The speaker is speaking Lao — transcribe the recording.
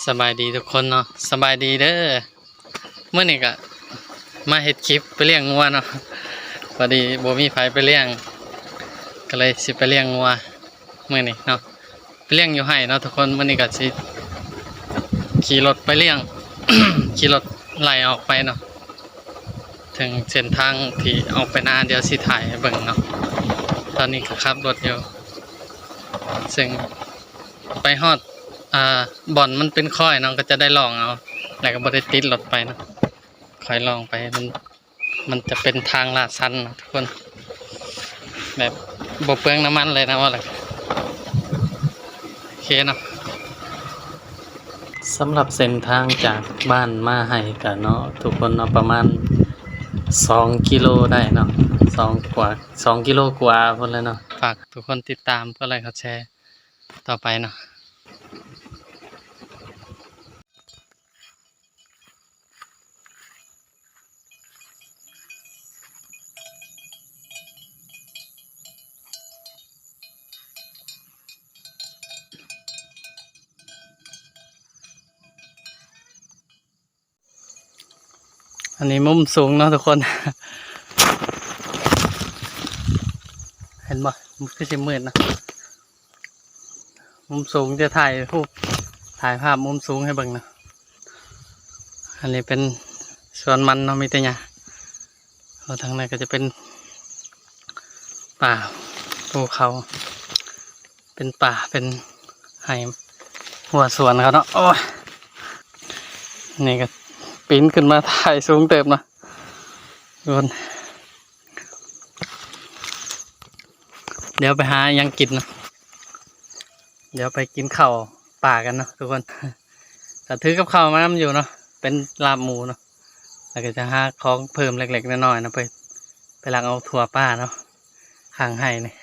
ສະບາຍດີທຸກຄົນເນາະ ສະບາຍດີເດີ. ມື້ນີ້ກະມາເຮັດຄລິບໄປລ້ຽງງົວເນາະ ພໍດີບໍ່ມີໃຜໄປລ້ຽງ ກະເລີຍຊິໄປລ້ຽງງົວມື້ນີ້ເນາະ ໄປລ້ຽງຢູ່ໄຮ່ເນາະທຸກຄົນ. ມື້ນີ້ກະຊິຂີ່ລົດໄປລ້ຽງ ຂີ່ລົດໄລ່ອອກໄປເນາະ ເຖິງເສັ້ນທາງທີ່ອອກໄປນາ ດຽວຊິຖ່າຍໃຫ້ເບິ່ງເນາະ. ຕອນນີ້ກະຂັບລົດຢູ່ ເຊິ່ງ ໄປຮອດ ອ່າ ບ່ອນມັນເປັນຄ້ອຍເນາະ ກະຈະໄດ້ລ່ອງເອົາ ແລ້ວກະບໍ່ໄດ້ຕິດລົດໄປເນາະ ຄ່ອຍລ່ອງໄປ ມັນ ມັນຈະເປັນທາງລາດຊັນເນາະທຸກຄົນ ແບບບໍ່ເປືອງນ້ຳມັນເລີຍນະ ເວົ້າແລ້ວ ໂອເຄເນາະ. ສຳລັບເສັ້ນທາງຈາກບ້ານມາໄຮ່ກະເນາະທຸກຄົນເນາະ ປະມານສອງກິໂລໄດ້ເນາະ ສອງກວ່າ ສອງກິໂລກວ່າພຸ້ນແຫຼະເນາະ. ຝາກທຸກຄົນຕິດຕາມ ກົດໄລຄ໌ ກົດແຊ ຕໍ່ໄປເນາະ. ອັນນີ້ມຸມສູງເນາະທຸກຄົນ ເຫັນບໍ່? ຄືຊິມືດເນາະ ມຸມສູງ ຈະຖ່າຍຮູບ ຖ່າຍພາບມຸມສູງໃຫ້ເບິ່ງເນາະ. ອັນນີ້ເປັນສວນມັນເນາະ ມີແຕ່ຫຍ້າ ແລ້ວທາງໃນກະຈະເປັນປ່າພູເຂົາ ເປັນປ່າ ເປັນໄຮ່ຮົ້ວສວນເຂົາເນາະ. ໂອ້ຍ ນີ້ກະປີນຂຶ້ນມາຖ່າຍສູງເຕີບເນາະທຸກຄົນ. ດຽວໄປຫາຫຍັງກິນເນາະ ດຽວໄປກິນເຂົ້າປ່າກັນເນາະທຸກຄົນ. ກະຖືກັບເຂົ້າມານຳຢູ່ເນາະ ເປັນລາບໝູເນາະ ແລ້ວກະຈະຫາຂອງເພີ່ມເລັກໆນ້ອຍໆເນາະ ໄປ ໄປລັກເອົາຖົ່ວປ່າເນາະ ຂ້າງໄຮ່ນີ້.